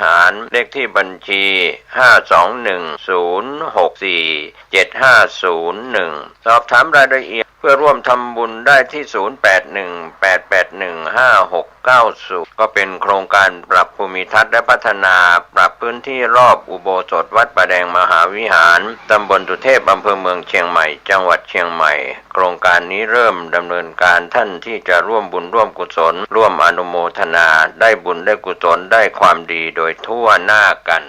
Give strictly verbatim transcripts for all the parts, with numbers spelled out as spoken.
หาร เลขที่บัญชี ห้าสองหนึ่งศูนย์หกสี่เจ็ดห้าศูนย์หนึ่ง สอบถามรายละเอียดเพื่อร่วมทำบุญได้ที่ ศูนย์แปดหนึ่งแปดแปดหนึ่งห้าหกเก้าศูนย์ ก็เป็นโครงการปรับภูมิทัศน์และพัฒนาปรับพื้นที่รอบอุโบสถวัดป่าแดงมหาวิหาร ตำบลสุเทพ อำเภอเมืองเชียงใหม่ จังหวัดเชียงใหม่ โครงการนี้เริ่มดำเนินการ ท่านที่จะร่วมบุญร่วมกุศล ร่วมอนุโมทนา ได้บุญได้กุศลได้ความดีโดยทั่วหน้ากัน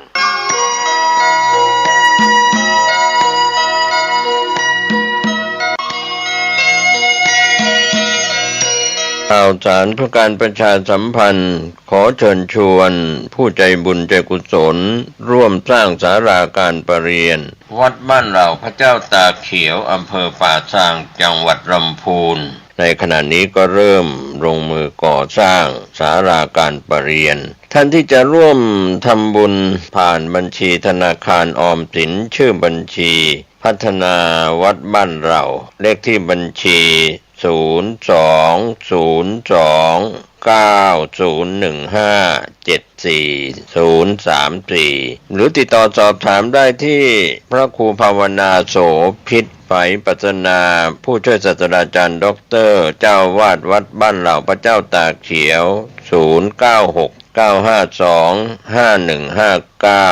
ข่าวสารเพื่อการประชาสัมพันธ์ ขอเชิญชวนผู้ใจบุญใจกุศล ร่วมสร้างศาลาการประเรียน วัดบ้านเหล่าพระเจ้าตาเขียว อำเภอป่าซาง จังหวัดลำพูน ในขณะนี้ก็เริ่มลงมือก่อสร้างศาลาการประเรียน ท่านที่จะร่วมทำบุญผ่านบัญชีธนาคารออมสิน ชื่อบัญชีพัฒนาวัดบ้านเหล่า เลขที่บัญชี ศูนย์สองศูนย์สองเก้าศูนย์หนึ่งห้าเจ็ดสี่ศูนย์สามสี่ หรือติดต่อสอบถามได้ที่พระครูภาวนาโสภิต ไฝปัสนา ผู้ช่วยศาสตราจารย์ด็อกเตอร์ เจ้าอาวาสวัดบ้านเหล่าพระเจ้าตาเขียว ศูนย์เก้าหกเก้าห้าสองห้าหนึ่งห้าเก้า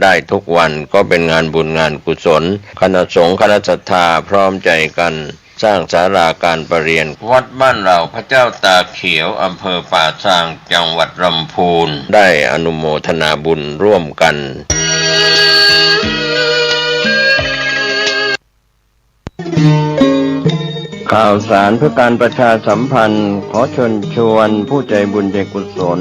ได้ทุกวัน ก็เป็นงานบุญงานกุศล คณะสงฆ์คณะศรัทธาพร้อมใจกันสร้างศาลาการประเรียน วัดบ้านเหล่าพระเจ้าตาเขียว อำเภอป่าซาง จังหวัดลำพูน ได้อนุโมทนาบุญร่วมกัน ข่าวสารเพื่อการประชาสัมพันธ์ ขอเชิญชวนผู้ใจบุญใจกุศล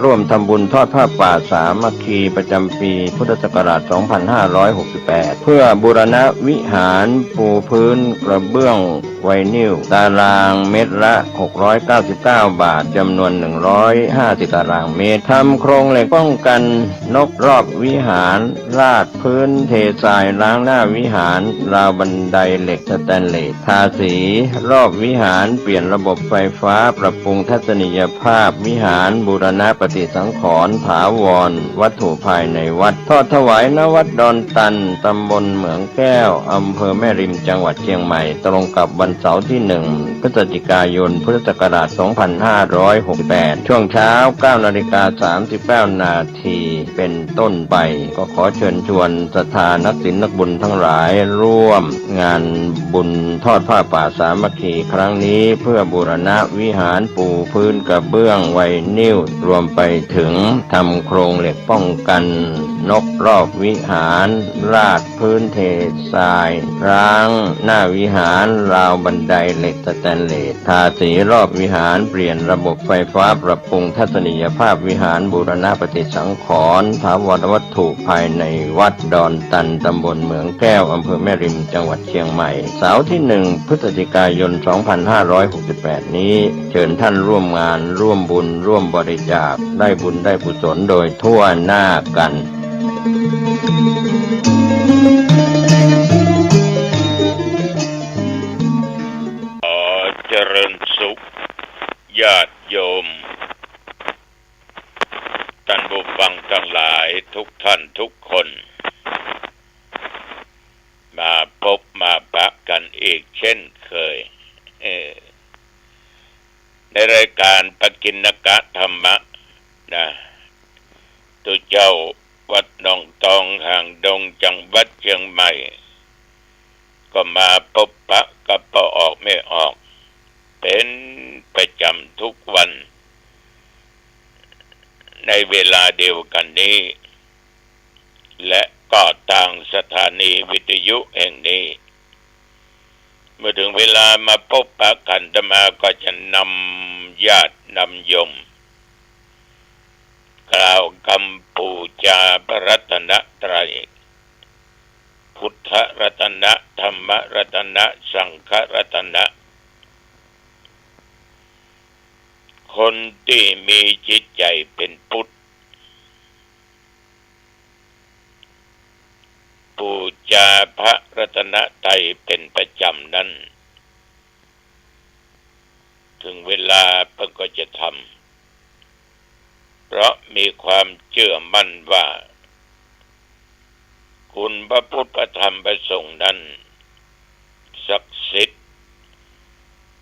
ร่วมทำบุญทอดผ้าป่าสามัคคีประจำปีพุทธศักราชสองพันห้าร้อยหกสิบแปด เพื่อบูรณะวิหาร ปูพื้นกระเบื้องไวนิล ตารางเมตรละหกร้อยเก้าสิบเก้าบาท จำนวนหนึ่งร้อยห้าสิบตารางเมตร ทำโครงเหล็กป้องกันนกรอบวิหาร ลาดพื้นเททรายล้างหน้าวิหาร ราวบันไดเหล็กสแตนเลส ทาสีรอบวิหาร เปลี่ยนระบบไฟฟ้า ปรับปรุงทัศนียภาพวิหาร บูรณะปฏิสังขรณ์ถาวรวัตถุภายในวัด ทอดถวาย ณ วัดดอนตัน ตำบลเหมืองแก้ว อำเภอแม่ริม จังหวัดเชียงใหม่ ตรงกับวันเสาร์ที่หนึ่ง พฤศจิกายน พุทธศักราชสองพันห้าร้อยหกสิบแปด ช่วงเช้าเก้านาฬิกาสามสิบเก้านาที เป็นต้นไป ก็ขอเชิญชวนศรัทธานักศีลนักบุญทั้งหลาย ร่วมงานบุญทอดผ้าป่าสามัคคีครั้งนี้ เพื่อบูรณะวิหาร ปูพื้นกระเบื้องไวนิล รวมไปถึงทำโครงเหล็กป้องกันนกรอบวิหาร ลาดพื้นเททราย ล้างหน้าวิหาร ราวบันไดเหล็กสแตนเลส ทาสีรอบวิหาร เปลี่ยนระบบไฟฟ้า ปรับปรุงทัศนียภาพวิหาร บูรณะปฏิสังขรณ์ถาวรวัตถุภายในวัดดอนตัน ตำบลเหมืองแก้ว อำเภอแม่ริม จังหวัดเชียงใหม่ เสาร์ที่หนึ่ง พฤศจิกายน สองพันห้าร้อยหกสิบแปด นี้ เชิญท่านร่วมงาน ร่วมบุญ ร่วมบริจาค ได้บุญได้กุศลโดยทั่วหน้ากัน ขอเจริญสุข ญาติโยม ท่านผู้ฟังทั้งหลายทุกท่านทุกคน มาพบมาปะกันอีกเช่นเคย เอ่อ ในรายการปกิณกธรรมะนะ ตุ๊เจ้าวัดหนองตอง หางดง จังหวัดเชียงใหม่ ก็มาพบปะกับป้อออกแม่ออก เป็นประจำทุกวัน ในเวลาเดียวกันนี้ และก็ทางสถานีวิทยุแห่งนี้ เมื่อถึงเวลามาพบปะกัน อาตมาก็จะนำญาตินำโยม กล่าวคำปู๋จาพระรัตนตรัย พุทธรัตนะ ธรรมรัตนะ สังฆรัตนะ คนตี้มีจิตใจ๋เป๋นพุทธ ปู๋จาพระรัตนตรัยเป๋นประจ๋ำนั้น เถิงเวลาเปิ้นก็จะทำ ป ราะมีความเจื้อมั่นว่า คุณพระพุทธพระธรรมพระสงฆ์นั้นศักดิ์สิทธิ์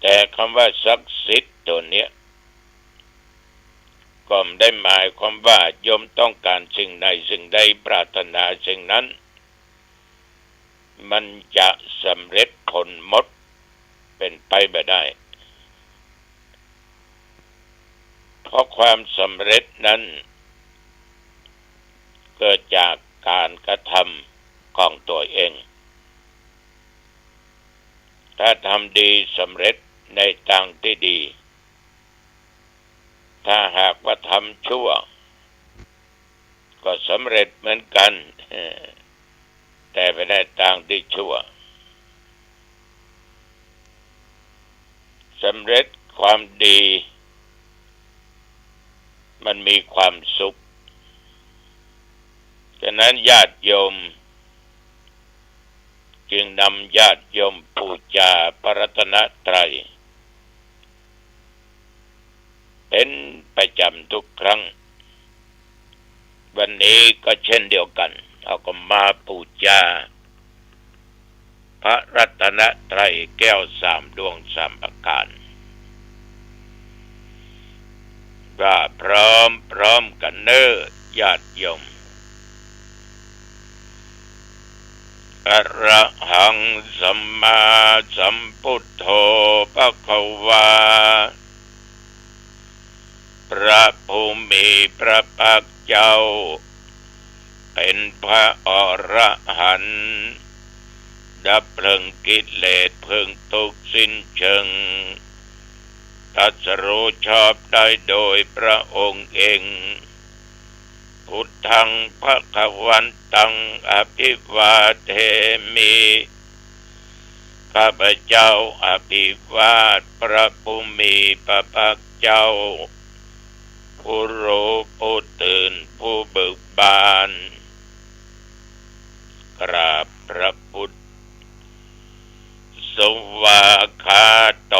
แต่คำว่าศักดิ์สิทธิ์ตัวเนี้ย ก็บ่ได้หมายความว่าโยมต้องการสิ่งใดสิ่งใด ปรารถนาสิ่งนั้น มันจะสำเร็จผลหมด เป็นไปบ่ได้ เพราะความสำเร็จนั้น เกิดจากการกระทำของตัวเอง ถ้าทำดีสำเร็จในตางตี้ดี ถ้าหากว่าทำชั่ว ก็สำเร็จเหมือนกัน แต่ไปในตางตี้ชั่ว สำเร็จความดี มันมีความสุข ฉะนั้นญาติโยม จึงนำญาติโยมบูชาพระรัตนตรัย เป็นประจำทุกครั้ง วันนี้ก็เช่นเดียวกัน เฮาก็มาบูชาพระรัตนตรัยแก้วสามดวงสามประการ ว่าพร้อมพร้อมกันเน้อญาติโยม อะระหังสัมมาสัมพุทโธ ภะคะวา พระผู้มีพระภาคเจ้า เป็นพระอรหันต์ ดับเพลิงกิเลสเพลิงทุกข์สิ้นเชิง ตรัสรู้ชอบได้โดยพระองค์เอง พุทธังภะคะวันตัง อะภิวาเทมิ ข้าพเจ้าอภิวาทพระผู้มีพระภาคเจ้า ผู้รู้ผู้ตื่นผู้เบิกบาน กราบพระพุทธ สวากขาโต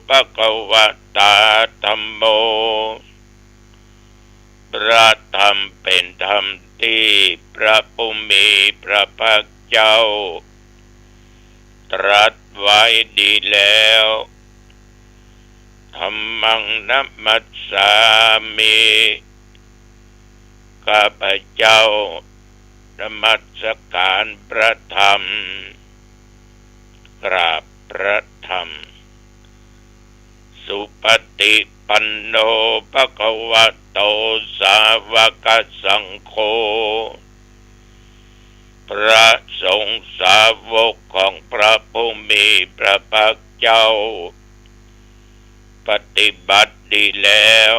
ภะคะวะตา ธัมโม พระธรรมเป็นธรรมที่พระผู้มีพระภาคเจ้า ตรัสไว้ดีแล้ว ธัมมังนะมัสสามิ ข้าพเจ้านมัสการพระธรรม กราบพระธรรม สุปฏิปันโน ภะคะวะโต สาวกสังโฆ พระสงฆ์สาวกของพระผู้มีพระภาคเจ้า ปฏิบัติดีแล้ว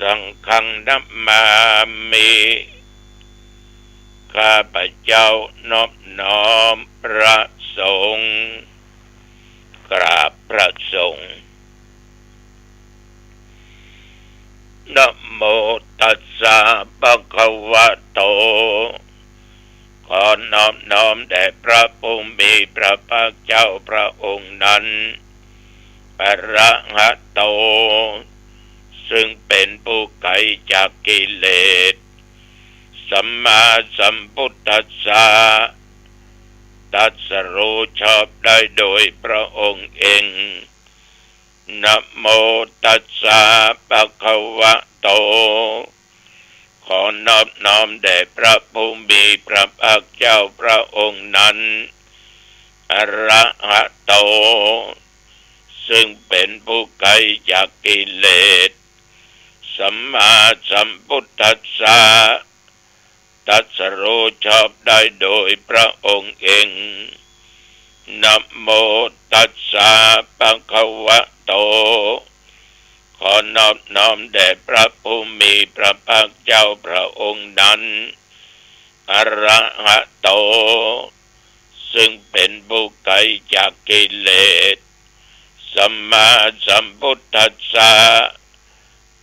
สังฆังนะมามิ ข้าพเจ้านอบน้อมพระสงฆ์ กราบพระสงฆ์ นะโมตัสสะ ภะคะวะโต ขอนอบน้อมแด่พระผู้มีพระภาคเจ้าพระองค์นั้น อะระหะโต ซึ่งเป็นผู้ไกลจากกิเลส สัมมาสัมพุทธัสสะ ตรัสรู้ชอบได้โดยพระองค์เอง นะโมตัสสะ ภะคะวะโต ขอนอบน้อมแด่พระผู้มีพระภาคเจ้าพระองค์นั้น อะระหะโต ซึ่งเป็นผู้ไกลจากกิเลส สัมมาสัมพุทธัสสะ ตรัสรู้ชอบได้โดยพระองค์เอง นะโมตัสสะ ภะคะวะโต ขอนอบน้อมแด่พระผู้มีพระภาคเจ้าพระองค์นั้น อะระหะโต ซึ่งเป็นผู้ไกลจากกิเลส สัมมาสัมพุทธัสสะ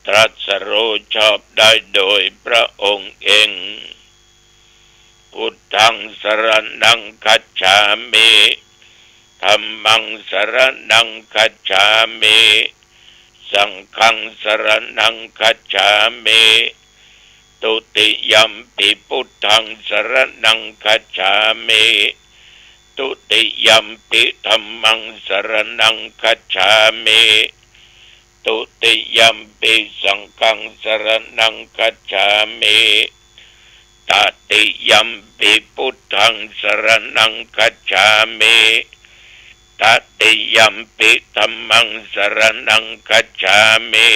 ตรัสรู้ชอบได้โดยพระองค์เอง พุทธังสรณังคัจฉามิ ธัมมังสรณังคัจฉามิ saṅghaṃ saraṇaṃ gacchāmi. Dutiyampi buddhaṃ saraṇaṃ gacchāmi. Dutiyampi dhammaṃ saraṇaṃ gacchāmi. Dutiyampi saṅghaṃ saraṇaṃ gacchāmi. Tatiyampi buddhaṃ saraṇaṃ gacchāmi. Tatiyampi dhammaṃ saraṇaṃ gacchāmi.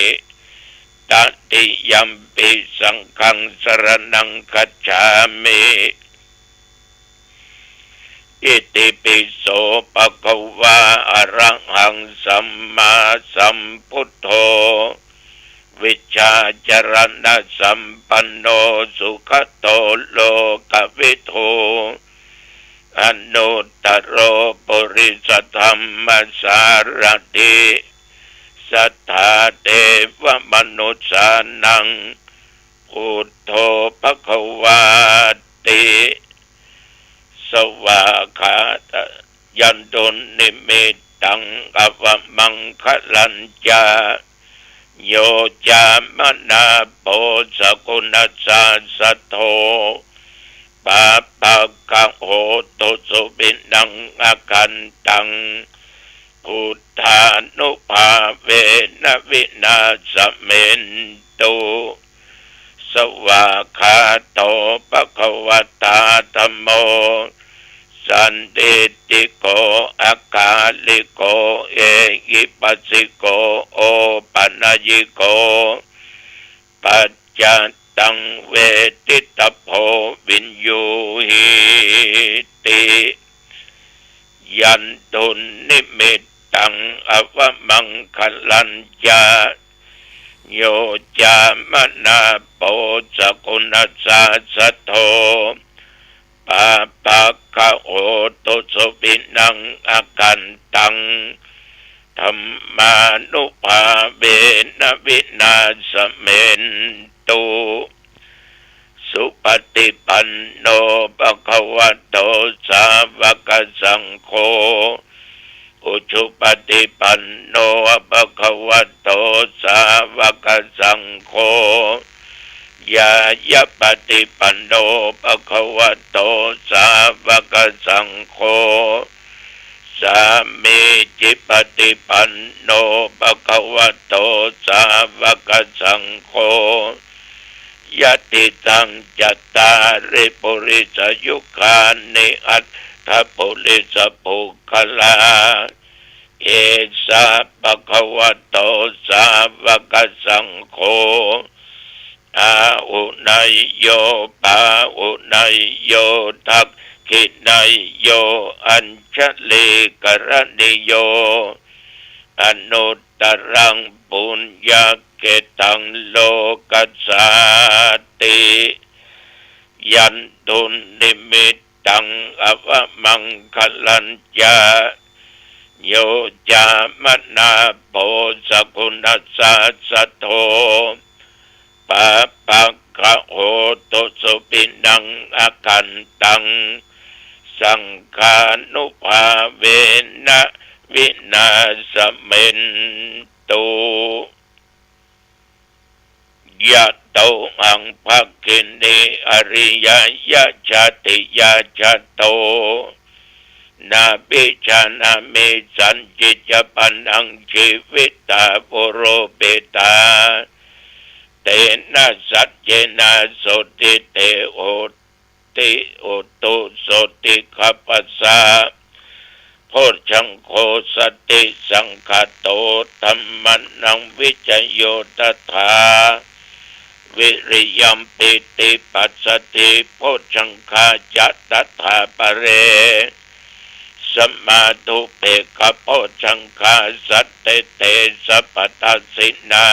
Tatiyampi saṅghaṃ saraṇaṃ gacchāmi. Itipi so bhagavā arahaṃ sammāsambuddho, vijjācaraṇasampanno sugato lokavidū, anuttaro purisadammasārathi, satthā devamanussānaṃ buddho bhagavāti. Svākkhāta- yandunnimittaṃ avamaṅgalañca, yo cāmanāpo sakuṇassa saddo, pāpaggaho dussupinaṃ akantaṃ, buddhānubhāvena vināsamentu. Svākkhāto bhagavatā dhammo, sandiṭṭhiko akāliko ehipassiko opanayiko, paccattaṃ veditabbo viññūhīti. Yandunnimittaṃ avamaṅgalañca, yo cāmanāpo sakuṇassa saddo, pāpaggaho dussupinaṃ akantaṃ, dhammānubhāvena vināsamentu. Supaṭipanno bhagavato sāvakasaṅgho, ujupaṭipanno bhagavato sāvakasaṅgho, ñāyapaṭipanno bhagavato sāvakasaṅgho, sāmīcipaṭipanno bhagavato sāvakasaṅgho, yadidaṃ cattāri purisayugāni aṭṭha purisapuggalā, esa bhagavato sāvakasaṅgho, āhuneyyo pāhuneyyo dakkhiṇeyyo añjalikaraṇīyo, anuttaraṃ puññakkhettaṃ lokassāti. Yandunnimittaṃ avamaṅgalañca, yo cāmanāpo sakuṇassa saddo, pāpaggaho dussupinaṃ akantaṃ, saṅghānubhāvena vināsamentu. Yatohaṃ bhagini ariyāya jātiyā jāto, nābhijānāmi sañcicca panaṃ jīvitā purūpitā, tena saccena sotthi te ho- ti hotu sotthi gabbhasā. Bojjhaṅgo satisaṅkhāto dhammānaṃ vicayo tathā, viriyampītipassaddhi bojjhaṅgā ca tathāpare, samādhupekkhabojjhaṅgā sattete sabbadassinā,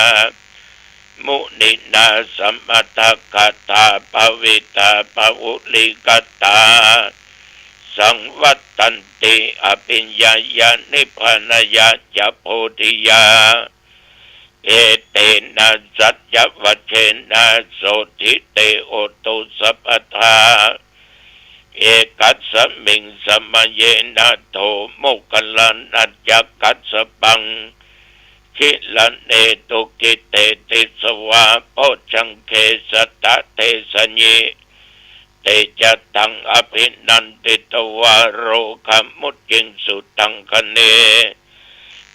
muninā sammadakkhātā bhāvitā bahulīkatā, saṃvattanti abhiññāya nibbānāya ca bodhiyā. Etena saccavajjena sotthi te hotu sabbadā. Ekasmiṃ samaye nātho moggallānañca kassapaṃ, กิรเณ ตุกิเต ติสสา โพชชังเข สะทะเทสะยิ เตจะตัง อภินันทิตวา โรกะมุจจิงสุตังคะเน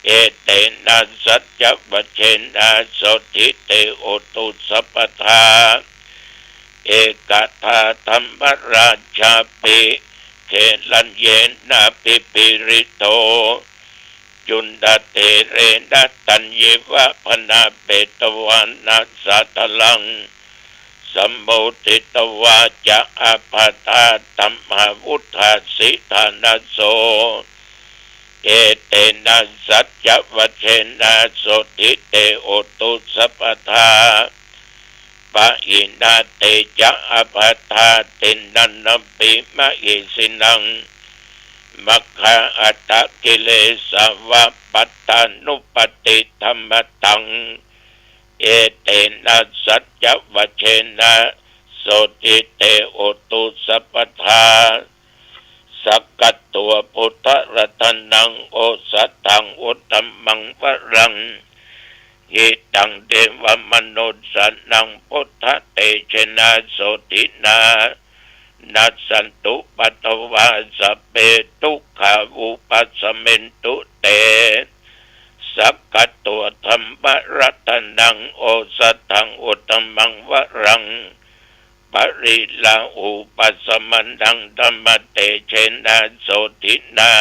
เอเตนะ สัจจวจเชนะ โสตถิ เต โหตุ สัพพะทา เอกทา ธัมมราชาปิ เขลัญเยนะ ภิปรีโต จุณฑะเถเรนะ ตัญญิวะ ภณาเปตวานะ สาทะลัง สัมโมทิตวาจะ อาภาธา ธัมมาวุฑฒาสิ ฐานะโส เอเตนะ สัจจวจเชนะ โสตถิ เต โหตุ สัพพะทา ปะหินะ เตจะ อาภาธา ติณณัมปิ มะหิสิณัง มัคคา อัฏฐกิเลสาวะ ปัตตานุปัตติ ธัมมะตัง เอเตนะ สัจจวจเชนะ โสตถิ เต โหตุ สัพพะทา สักขะตัง พุทธะรัตนัง โอสถัง อุตตมังวรัง หิตัง เทวะมนุสสานัง พุทธะเตเชนะ โสตถินา นัสสันตุ ปัทวา สัพเพ ทุกขา วุปัสสะเมนตุ เต สักขะตัง ธัมมะรัตนัง โอสถัง อุตตมังวรัง ปะริลาหูปัสสะมะนัง ธัมมะเตเชนะ โสตถินา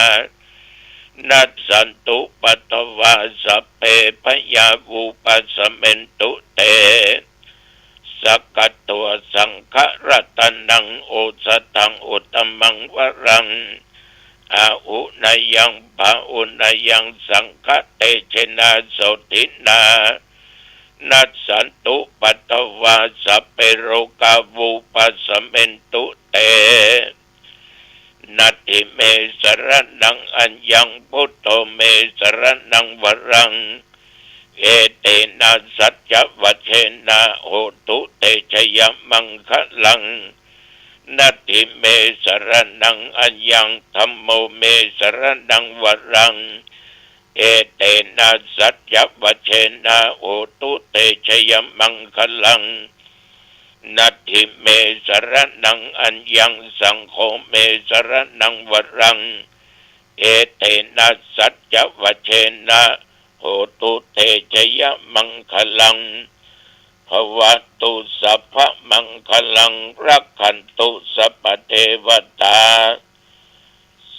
นัสสันตุ ปัทวา สัพเพ พยา วุปัสสะเมนตุ เต สักขะตัง สังฆะรัตนัง โอสถัง อุตตมังวรัง อาหุเนยัง ปาหุเนยัง สังฆะเตเชนะ โสตถินา นัสสันตุ ปัทวา สัพเพ โรกา วุปัสสะเมนตุ เต นัตถิเม สะระณัง อัญญัง พุทโธ เม สะระณัง วรัง เอเตนะ สัจจวจเชนะ โหตุ เต ชยะมังคะลัง นัตถิเม สะระณัง อัญญัง ธัมโม เม สะระณัง วรัง เอเตนะ สัจจวจเชนะ โหตุ เต ชยะมังคะลัง นัตถิเม สะระณัง อัญญัง สังโฆ เม สะระณัง วรัง เอเตนะ สัจจวจเชนะ โหตุ เต ชยะมังคะลัง ภะวะตุ สัพพะมังคะลัง รักขันตุ สัพพะเทวะตา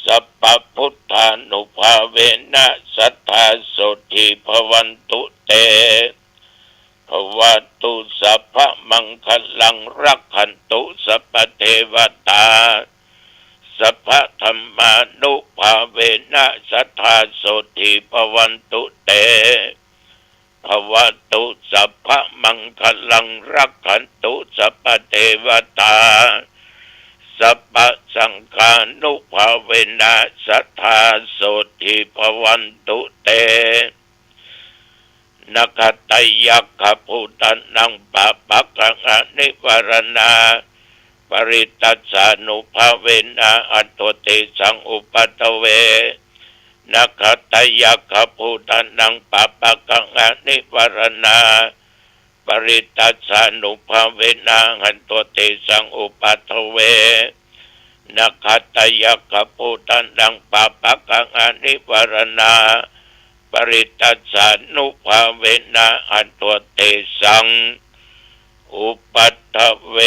สัพพะพุทธานุภาเวนะ สัตถา โสตถี ภะวันตุ เต ภะวะตุ สัพพะมังคะลัง รักขันตุ สัพพะเทวะตา สัพพะธัมมานุภาเวนะ สัตถา โสตถี ภะวันตุ เต ภะวะตุ สัพพะมังคะลัง รักขันตุ สัพพะเทวะตา สัพพะสังฆานุภาเวนะ สัตถา โสตถี ภะวันตุ เต นะคะตะยัคขะภูตานัง ปาปะกัง อะนิวะระณา ปะริตตัสสานุภาเวนะ หันตัง เตสัง อุปัฏฐเว นะคะตะยัคขะภูตานัง ปาปะกัง อะนิวะระณา ปะริตตัสสานุภาเวนะ หันตัง เตสัง อุปัฏฐเว นะคะตะยัคขะภูตานัง ปาปะกัง อะนิวะระณา ปะริตตัสสานุภาเวนะ หันตัง เตสัง อุปัฏฐเว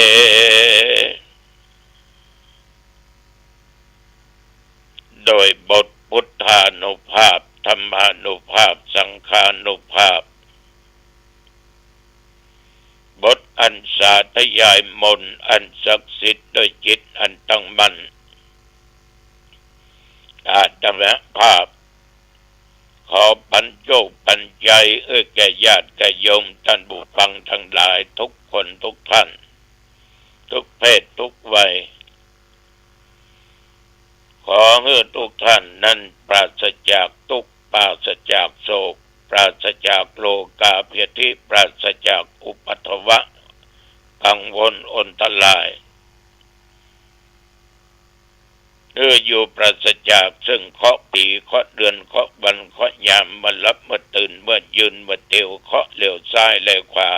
โดยบทพุทธานุภาพ ธัมมานุภาพ สังฆานุภาพ บทอันสาธยายมนต์อันศักดิ์สิทธิ์ด้วยจิตอันตั้งมั่น อาตมาภาพ ขอปัญโจคปัญชัย เอื้อแก่ญาติแก่โยมท่านผู้ฟังทั้งหลายทุกคนทุกท่าน ทุกเพศทุกวัย ขอหื้อทุกท่านนั้นปราศจากทุกข์ ปราศจากโศก ปราศจากโรคาพยาธิ ปราศจากอุปัทวะ กังวลอนตราย คืออยู่ปราศจากซึ่งเคราะห์ปี เคราะห์เดือน เคราะห์วัน เคราะห์ยาม เมื่อหลับ เมื่อตื่น เมื่อยืน เมื่อเตียว เคราะห์เหลียวซ้ายแลขวา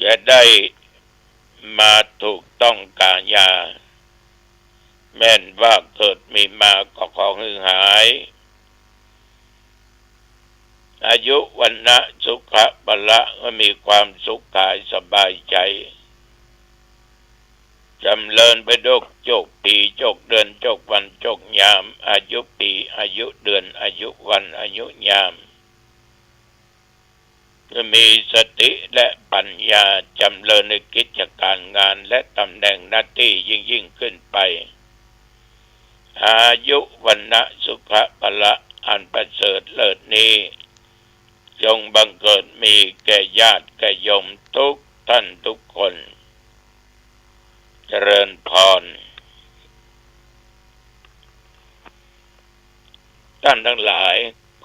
จะได้มาถูกต้องก๋ายา แม่นว่าเกิดมีมาก็ขอหื้อหาย อายุ วรรณะ สุขะ พละ ให้มีความสุขกายสบายใจ๋ จ๋ำเริญไปโจคปี โจคเดือน โจควัน โจคยาม อายุปี อายุเดือน อายุวัน อายุยาม คือมีสติและปั๋ญญา จ๋ำเริญในกิจก๋ารงานและต๋ำแหน่งหน้าตี้ยิ่งๆ ขึ้นไป อายุ วรรณะ สุขะ พละ อันประเสริฐเลิศนี้ จงบังเกิดมีแก่ญาติแก่โยมทุกท่านทุกคน เจริญพร ท่านทั้งหลาย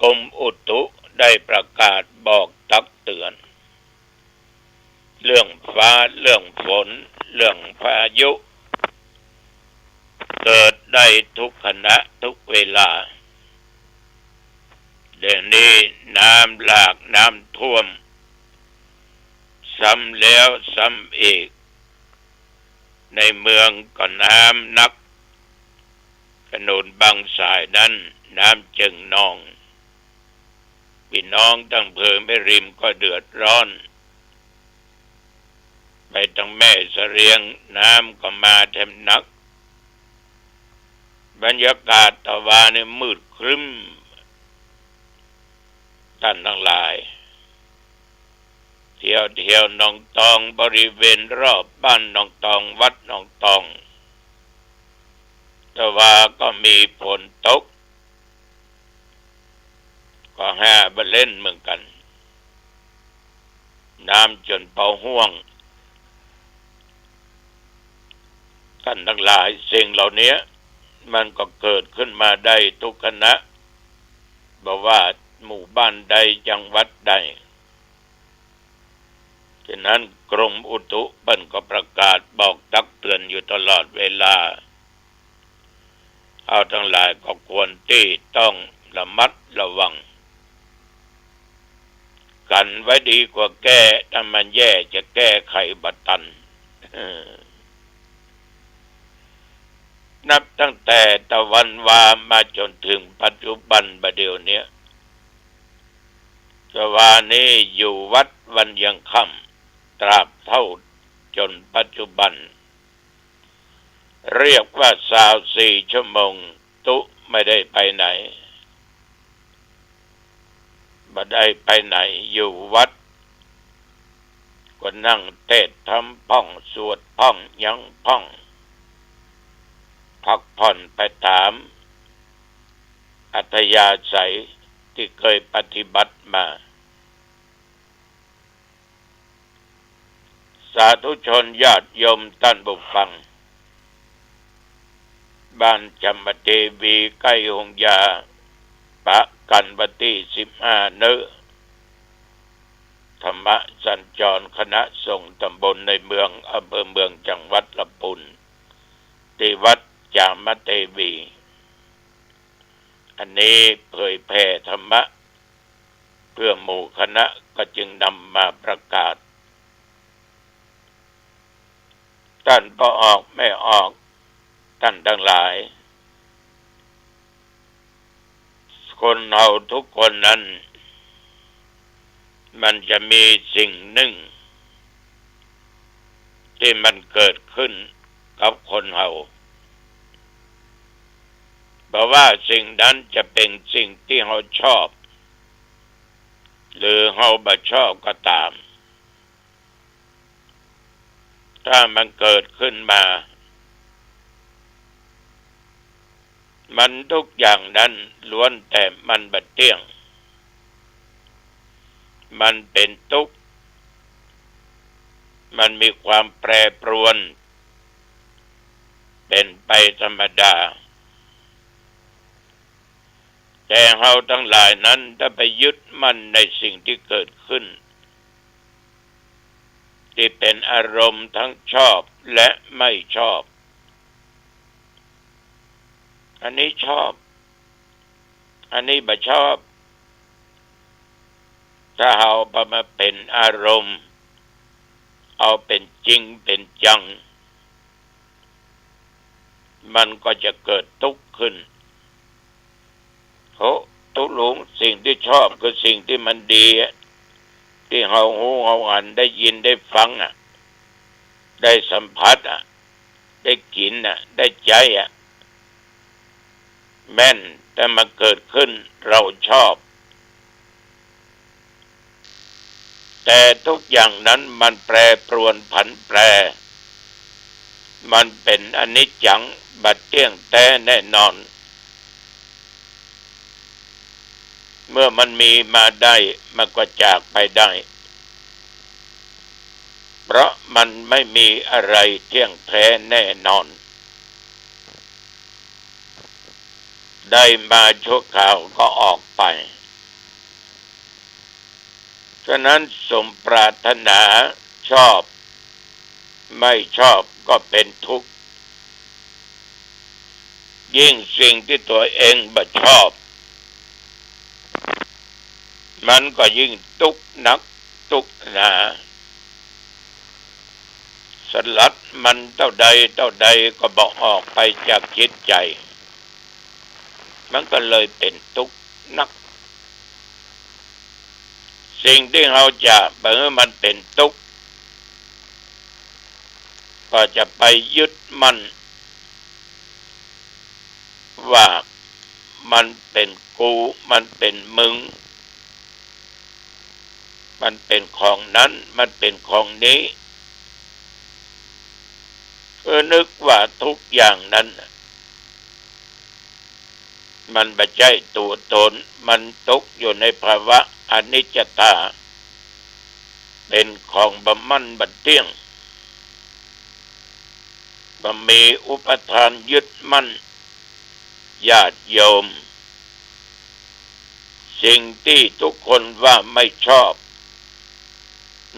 กรมอุตุได้ประกาศบอกตักเตือน เรื่องฟ้า เรื่องฝน เรื่องพายุ เกิดได้ทุกขณะทุกเวลา เดี๋ยวนี้น้ำหลาก น้ำท่วม ซ้ำแล้วซ้ำอีก ในเมืองก็น้ำนัก ถนนบางสายนั้นน้ำเจิ่งนอง ปี้น้องตังเผิงแม่ริมก็เดือดร้อน ไปตังแม่เสลียงน้ำก็มาแถมนัก บรรยากาศตะวานี่มืดครึ้ม ต้านตังหลาย เตียวเตียวหนองตอง บริเวณรอบบ้านหนองตอง วัดหนองตอง ตะวาก็มีฝนตก ก็ห้าบ่เล่นเหมือนกั๋น น้ำจ๋นเป๋าห้วง ต้านตังหลาย สิ่งเหล่านี้มันก็เกิดขึ้นมาได้ทุกขณะ บ่ว่าหมู่บ้านใด จังหวัดใด ฉะนั้นกรมอุตุเปิ้นก็ประกาศบอกตักเตือนอยู่ตลอดเวลา เฮาตังหลายก็ควรตี้ต้องระมัดระวัง กั๋นไว้ดีกว่าแก้ ถ้ามันแย่จะแก้ไขบ่ตัน นับตั้งแต่ตะวันวามาจ๋นเถิงปัจจุบันบ่าเดี่ยวเนี้ย ตะวานี้อยู่วัดวันยังค่ำ ตราบเต้าจ๋นปัจจุบัน เรียกว่าซาวสี่ชั่วโมง ตุ๊ไม่ได้ไปไหน บ่ได้ไปไหน อยู่วัด ก็นั่งเตศน์ธรรมพ่อง สวดพ่อง หยังพ่อง พักผ่อนไปต๋ามอัธยาศัยตี้เกยปฏิบัติมา สาธุชนญาติโยมต้านผู้ฟัง บ้านจามเทวีใก้โฮงยา ปะกั๋นวันตี้สิบห้าเนาะ ธรรมสัญจรคณะสงฆ์ต๋ำบลในเมือง อำเภอเมือง จังหวัดลำพูน ตี้วัดจามเทวี อันนี้เผยแผ่ธรรมะ เปื้อหมู่คณะก็จึงนำมาประกาศ ต้านป้อออกแม่ออก ต้านตังหลาย คนเฮาทุกคนนั้น มันจะมีสิ่งนึ่ง ตี้มันเกิดขึ้นกับคนเฮา บ่ว่าสิ่งนั้นจะเป๋นสิ่งตี้เฮาชอบ หรือเฮาบ่ชอบก็ต๋าม ถ้ามันเกิดขึ้นมา มันทุกอย่างนั้นล้วนแต่มันบ่เตี้ยง มันเป๋นตุ๊กข์ มันมีความแปรปรวน เป๋นไปธรรมดา แต่เฮาตังหลายนั้นได้ไปยึดมั่นในสิ่งตี้เกิดขึ้น ตี้เป๋นอารมณ์ทั้งชอบและไม่ชอบ อันนี้ชอบ อันนี้บ่ชอบ ถ้าเอาไปมาเป๋นอารมณ์ เอาเป๋นจริงเป๋นจัง มันก็จะเกิดตุ๊กข์ขึ้น โห ตุ๊ลุง สิ่งตี้ชอบคือสิ่งตี้มันดีอะ ตี้เฮาฮู้เฮาหัน ได้ยินได้ฟังอะ ได้สัมผัสอะ ได้กิ๋นอะ ได้ใจ๊อะ แม่น แต่มันเกิดขึ้น เฮาชอบ แต่ทุกอย่างนั้นมันแปรปรวนผันแปร มันเป๋นอนิจจัง บ่เตี้ยงแต๊แน่นอน เมื่อมันมีมาได้ มันก็จากไปได้ เพราะมันไม่มีอะไรเตี้ยงแต๊แน่นอน ได้มาชั่วคราวก็ออกไป ฉะนั้นสมปรารถนา ชอบ ไม่ชอบก็เป๋นทุกข์ ยิ่งสิ่งตี้ตั๋วเองบ่ชอบ มันก็ยิ่งตุ๊กข์นักตุ๊กข์หนา สลัดมันเต้าใดเต้าใดก็บ่ออกไปจากจิตใจ๋ มันก็เลยเป๋นตุ๊กข์นัก สิ่งตี้เฮาจะบ่หื้อมันเป๋นตุ๊กข์ ก็จะไปยึดมั่น ว่ามันเป๋นกู มันเป๋นมึง มันเป๋นของนั้น มันเป๋นของนี้ คือนึกว่าทุกอย่างนั้นน่ะ มันบ่ใจ้ตั๋วต๋น มันตกอยู่ในภาวะอนิจจตา เป๋นของบ่มั่นบ่เตี้ยง บ่มีอุปาทานยึดมั่น ญาติโยม สิ่งตี้ทุกคนว่าไม่ชอบ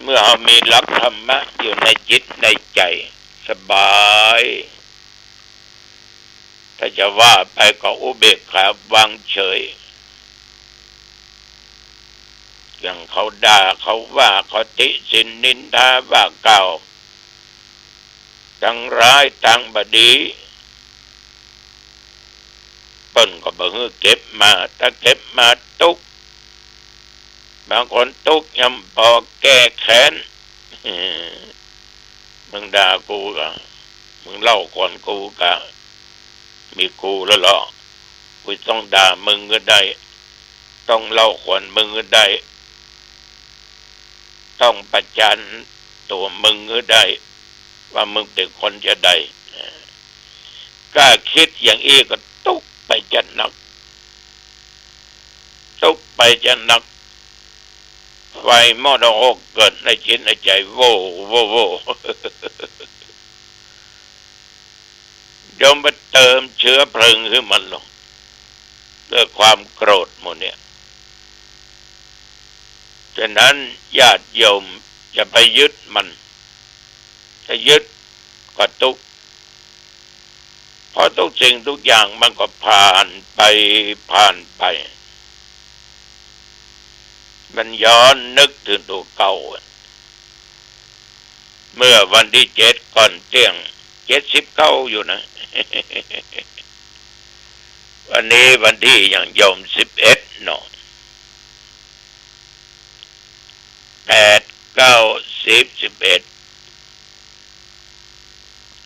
เมื่อเฮามีหลักธรรมะอยู่ในจิตในใจ๋ สบาย ถ้าจะว่าไปก็อุเบกขาวางเฉย อย่างเขาด่า เขาว่า เขาติฉินนินทาว่ากล่าว ตังร้ายตังบ่ดี เปิ้นก็บ่หื้อเก็บมา ถ้าเก็บมาตุ๊กข์ บางคนตุ๊กข์ยังบ่ปอแก้แค้น มึงด่ากูก็ มึงเล่าขวัญกูก็ มีกูแล้วเหรอ กูต้องด่ามึงหื้อได้ ต้องเล่าขวัญมึงหื้อได้ ต้องประจานตั๋วมึงหื้อได้ ว่ามึงเป๋นคนจะใด ก้าคิดอย่างอี้ก็ตุ๊กข์ไปจะนัก ตุ๊กข์ไปจะนัก ไฟมอดหกเกิดในจิตในใจ๋ โว่ โว่ โว่ ย่อมไปเติมเจื๊อเพลิงหื้อมันลง ด้วยความโกรธหมู่เนี่ย ฉะนั้นญาติโยมอย่าไปยึดมัน ถ้ายึดก็ตุ๊กข์ เพราะทุกสิ่งทุกอย่างมันก็ผ่านไป ผ่านไป มันย้อนนึกเถิงตั๋วเก่า เมื่อวันตี้เจ็ดก่อนเตี้ยง เจ็ดสิบเก้าอยู่นะ วันนี้วันตี้หยังโยม สิบเอ็ดเนาะ แปด เก้า สิบ สิบเอ็ด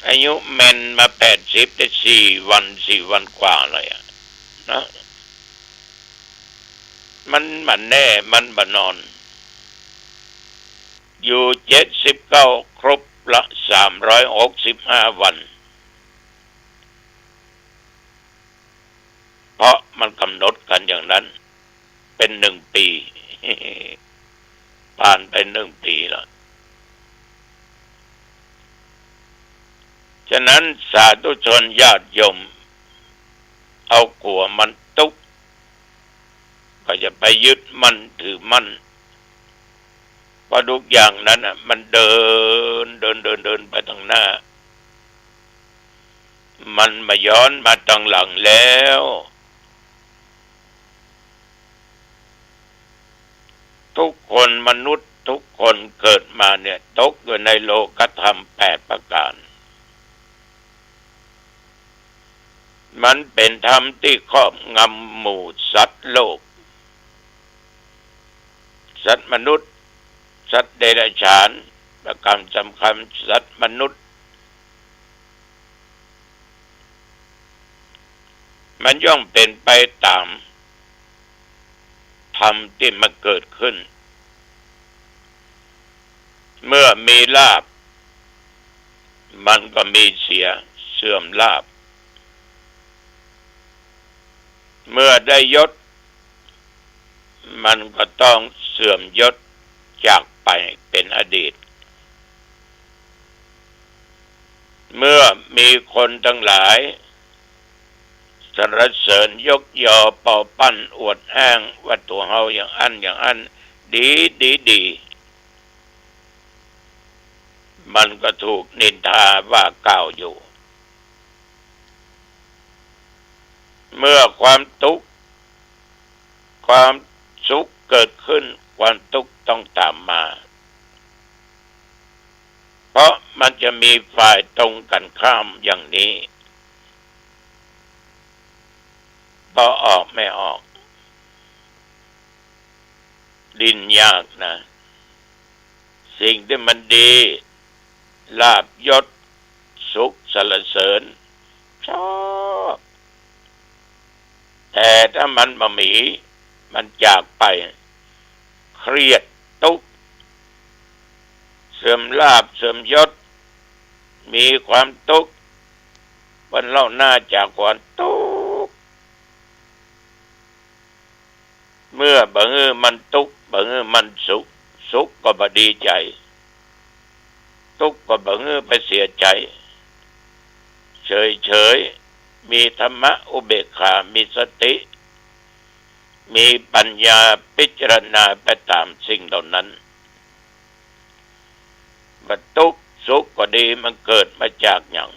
อายุแม่นมาแปดสิบได้สี่วัน สี่วันกว่าเลยอะ นะ มันบ่แน่ มันบ่นอน อยู่เจ็ดสิบเก้า ครบละ สามร้อยหกสิบห้าวัน เพราะมันกำหนดกั๋นอย่างนั้น เป๋นหนึ่งปี๋ ผ่านไปหนึ่งปี๋แล้ว ฉะนั้นสาธุชนญาติโยม เอากั๋วมันตุ๊กข์ ก็อย่าไปยึดมั่นถือมั่น เพราะทุกอย่างนั้นน่ะ มันเดิน เดิน เดิน เดินไปตังหน้า ห มันบ่ย้อนมาตังหลังแล้ว ทุกคนมนุษย์ทุกคนเกิดมาเนี่ยตกอยู่ในโลกธรรมแปดประการ มันเป๋นธรรมตี้ครอบงำหมู่สัตว์โลก สัตว์มนุษย์ สัตว์เดรัจฉาน ประการสำคัญสัตว์มนุษย์ มันย่อมเป๋นไปต๋ามธรรมตี้มันเกิดขึ้น เมื่อมีลาภ มันก็มีเสีย เสื่อมลาภ เมื่อได้ยศ มันก็ต้องเสื่อมยศจากไปเป๋นอดีต เมื่อมีคนตังหลายสรรเสริญยกยอปอปั้นอวดอ้างว่าตั๋วเฮาอย่างอั้นอย่างอั้น ดี ดี ดี มันก็ถูกนินทาว่ากล่าวอยู่ เมื่อความตุ๊กข์ ความสุขเกิดขึ้น ความตุ๊กข์ต้องต๋ามมา เพราะมันจะมีฝ่ายตรงกันข้ามอย่างนี้ ปอออกไม่ออก ดิ้นยากนะ สิ่งตี้มันดี ลาภยศ สุขสรรเสริญ ชอบ แต่ถ้ามันบ่มี มันจากไป เครียด ตุ๊กข์ เสื่อมลาภ เสื่อมยศ มีความตุ๊กข์ เปิ้นเล่าหน้าจากความตุ๊กข์ เมื่อบ่หื้อมันตุ๊กข์ บ่หื้อมันสุข สุขก็บ่ดีใจ๋ ตุ๊กข์ก็บ่หื้อไปเสียใจ๋ เฉยๆ มีธรรมะอุเบกขา มีสติ มีปัญญาพิจารณาไปต๋ามสิ่งเหล่านั้น ว่าตุ๊กข์สุขก็ดี มันเกิดมาจากหยัง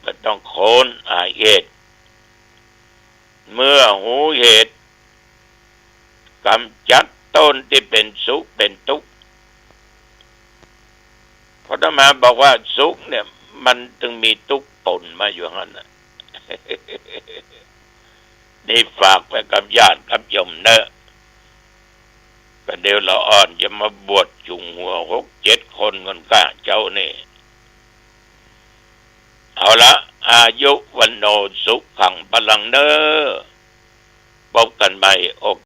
บ่ต้องค้นหาเหตุ เมื่อฮู้เหตุ ก๋ำจัดต้นตี้เป๋นสุขเป๋นตุ๊กข์ เพราะอาตมาบอกว่าสุขเนี่ย มันตึงมีตุ๊กข์ป๋นมาอยู่หั้นน่ะ นี่ฝากไว้กับญาติกับโยมเนอะ ประเดี๋ยวละอ่อนจะมาบวชจุ่มหัวหกเจ็ดคนก่อนก้าเจ้านี่ เอาละ อายุ วัณโณ สุขัง พลัง เนอะ พบกันใหม่โอ